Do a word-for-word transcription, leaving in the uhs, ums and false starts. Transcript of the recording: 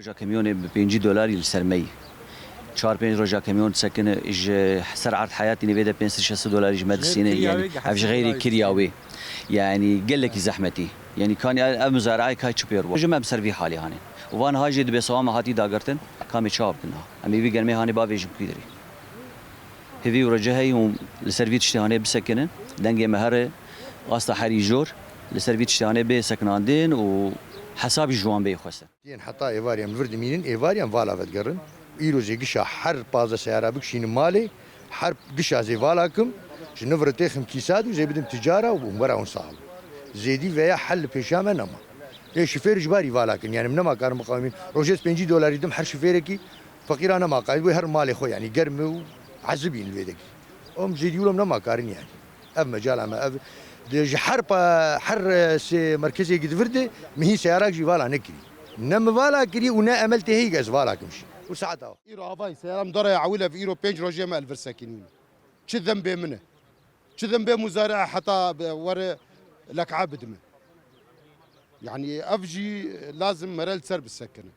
Roja kamyonê bi pêncî dolarî li ser me yî. Çar pênc roja kamyon disekine, ji ser erd heyatî nê vê de pênc sed şeş sed dolarî ji me disîne, yanî ev ji xeyrî kirya wê. Yanî gelekî zehmetî. Yanî kanî ev muzaraeyê kay çi pêr bû. Ji me bi ser vî halî hanê. Û van ha jî dibê sawa me hatî dagirtin, kamê çawa bikin ha. Em ê vî germê hanê bavêjin kû dirê. Hêvî û rece heye û li ser vî tiştê hanê bisekinin. Dengê me here asta herî jor. Li ser vî tiştê hanê bê sekinandin û hesabî ji wan bê xwestin. Yên heta êvarî em vir dimînin, êvarî em vala vedigerin. Îro zê gişa her pazdeh seyara bikişînim malê, her gişa zê vala kim, ji niv re têxim kîsa dû, zê bidim ticara û hûn wera hûn saxlin. Zêdî veya hel li pêşiya me nema. Ê şifêr ji barî vala kin, yanî min nema karin biqewimîn. Rojê ez pêncî dolarî dim her şifêrekî, feqîra nema qayîl, wê her malê xwe, yanî germ û ezibîn li vê dekî. Em zêdî wilo nema karin yanî. Ev mecala me, ev de ji her pa, her, e, sê merkezê gi di vir de min hîn seyarak jî vala nekirî. Ne min vala kirî û ne emel tê heyî ez vala kim jî. Û saeta. Îro avayî seyaram dara ya ewil ev îro pênc rojê me li vir sekinîne. Çi dembê min e? Çi dembê muzare heta be-, were lek'a bidime. Yanî ev jî lazim mere li ser bisekine.